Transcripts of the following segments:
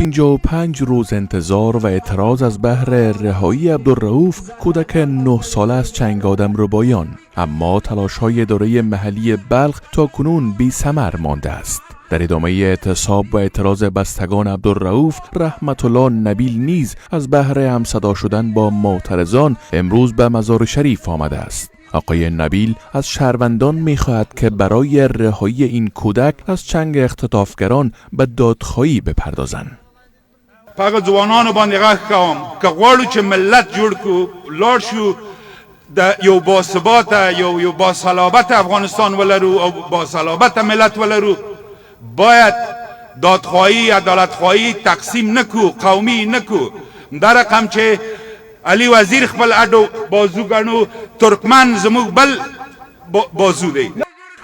55 روز انتظار و اعتراض از بهر رهایی عبدالرؤوف، کودک 9 ساله، از چنگ آدم ربایان، اما تلاش های اداره محلی بلخ تا کنون بی ثمر مانده است. در ادامه اعتصاب و اعتراض بستگان عبدالرؤوف، رحمت الله نبیل نیز از بهر همصدا شدن با معترضان امروز به مزار شریف آمده است. آقای نبیل از شهروندان میخواهد که برای رهایی این کودک از چنگ اختطافگران به دادخواهی بپردازند. په هغه ځوانانو باندې غږ کوم، که غواړو چې ملت جوړ کو، لاړ شو د یو باثباته، یو باصلابت افغانستان ولرو او باصلابت ملت ولرو، باید دادخواهی، عدالتخواهی تقسیم نکو، قومی نکو. دا رقم چې علی وزیر خپل اډو بازو ګڼو، ترکمن زموږ بل بازو دی.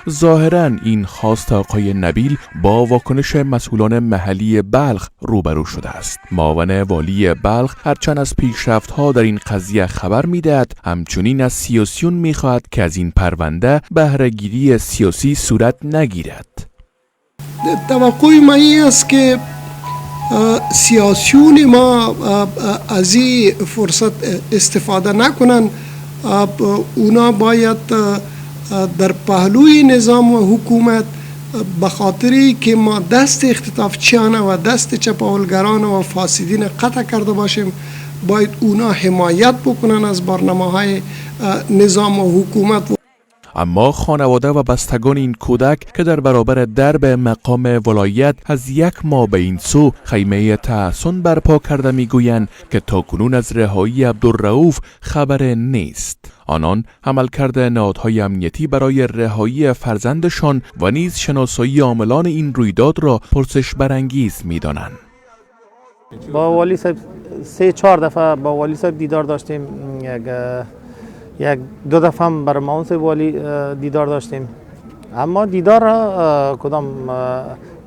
ظاهرا این خواست آقای نبیل با واکنش مسئولان محلی بلخ روبرو شده است. معاون والی بلخ هرچند از پیشرفت ها در این قضیه خبر میدهد، همچنین از سیاسیون میخواهد که از این پرونده بهرهگیری سیاسی صورت نگیرد. توقع ما این است که سیاسیون ما از این فرصت استفاده نکنن. اونا باید در پهلوی نظام و حکومت، به خاطری که ما دست اختطافچیان و دست چپاولگران و فاسدین قطع کرده باشیم، باید اونا حمایت بکنن از برنامه های نظام و حکومت. اما خانواده و بستگان این کودک که در برابر درب مقام ولایت از یک ماه به این سو خیمه تحصن برپا کرده، میگویند که تا کنون از رهایی عبدالرؤوف خبر نیست. آنان عملکرد نهادهای امنیتی برای رهایی فرزندشان و نیز شناسایی عاملان این رویداد را پرسش برانگیز میدانند. با والی صاحب سه چهار دفعه با والی صاحب دیدار داشتیم. یک دو دفعه هم برای معاون صاحب والی دیدار داشتیم، اما دیدار را کدام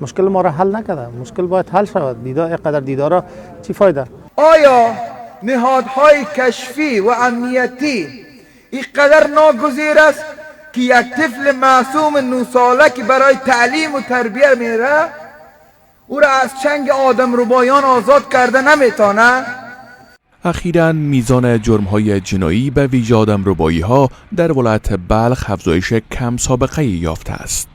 مشکل ما را حل نکرده. مشکل باید حل شود. دیدار، اینقدر دیدارا چی فایده؟ آیا نهادهای کشفی و امنیتی اینقدر ناگزیر است که یک طفل معصوم 9 ساله که برای تعلیم و تربیه میره، او را از چنگ آدم ربایان آزاد کرده نمیتانه؟ اخیرا میزان جرمهای جنایی، به ویژه آدم ربایی ها، در ولایت بلخ افزایش کم سابقه یافته است.